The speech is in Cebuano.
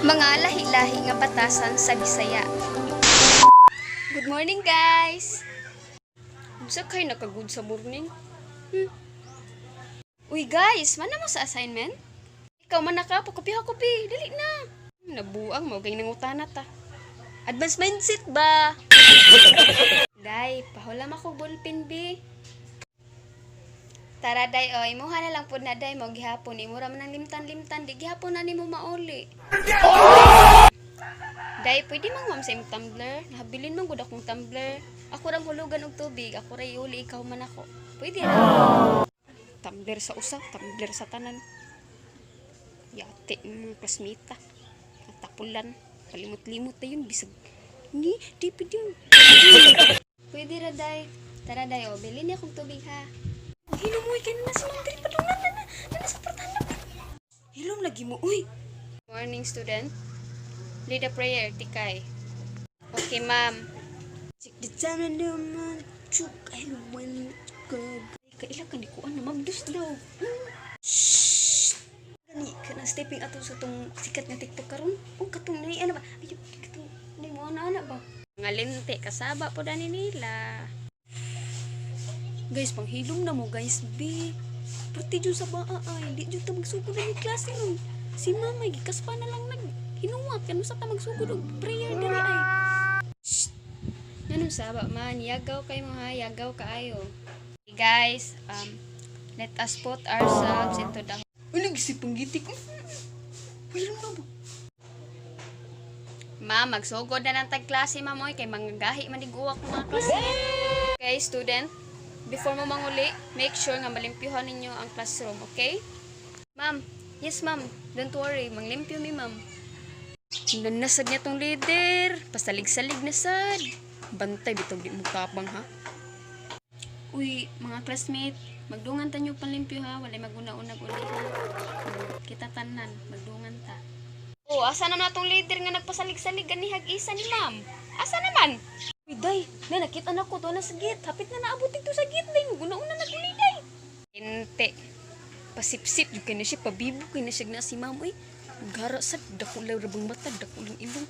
Mga lahi-lahi nga batasan sa Bisaya. Good morning, guys! Unsa kay naka-good sa morning? Uy, guys, mana mo sa assignment? Ikaw man naka, pakopya kopi, dali na. Nabuang mo kay nangutana ta. Advance mindset ba? Day, pahulam ako ballpen bi. Tara, day, oy, imuha na lang pud na, day, mo gihapon imo ra man ang limtan-limtan, di gihapon na nimo mauli. Day, pwede man, ma'am, sa imong tumbler? Nahabilin man gud akong tumbler. Ako rang hulugan og tubig, ako ray iuli, ikaw man ako. Pwede ra. Tumbler sa usa, tumbler sa tanan. Yate mga klasmita. Natapulan. Palimot-limot na yun. Bisag. Ni, di pwede yun. Pwede ra, day. Tara, day, o. Bilin niya akong tubig, ha. Ang hinumoy kayo na si Ma'am Diri pa na na na na sa portahan na. Hilom lagi mo, uy. Morning, student. Lead a prayer, Tikay. Okay, ma'am. Check the time and the man chuk I want go. Kaila ka ni kuan na mabdus daw. Shh. Gani kana stepping ato sa tong sikat nga TikTok karon. Oh, katong nay ano ba? Ay, katong Hindi mo ana ana ba? Nga lente kasaba po dani nila. Guys, panghilom na mo, guys, B. Perti jud sa baa ay, di jud ta magsugod ang klase ron. Si mama gikaspa na lang nag hinuwat kanu sa ta magsugod og prayer diri ay. Anong saba man, yagaw kay mo ha, yagaw kaayo. Hey guys, let us put ourselves into the Uy, si panggitik. Wala na ba? Ma'am, magsugod na lang tag klase, ma'am, oy, kay manggahi man iguwak mga klase. Okay, student, before mo manguli, make sure nga malimpyuhan ninyo ang classroom, okay? Ma'am, yes ma'am, don't worry, manglimpyo mi, ma'am. Nanasad niya tong leader, pasalig-salig na sad. Bantay bitog di mo tapang ha. Uy, mga classmate, magdungan ta nyo panlimpyo ha, walay maguna-unag uli ha. Kita tanan, magdungan ta. Oh, asa naman atong leader nga nagpasalig-salig gani hag-isa ni ma'am? Asa naman? Uy, day, na nakita na ko to na sa gate. Hapit na naabot dito sa gate, day. Maguna-una na guli, day. Ente. Pasipsip jud kay na siya, pabibo kay na siya na si ma'am, uy. Gara sa dako lang rabang mata, dako lang ilong.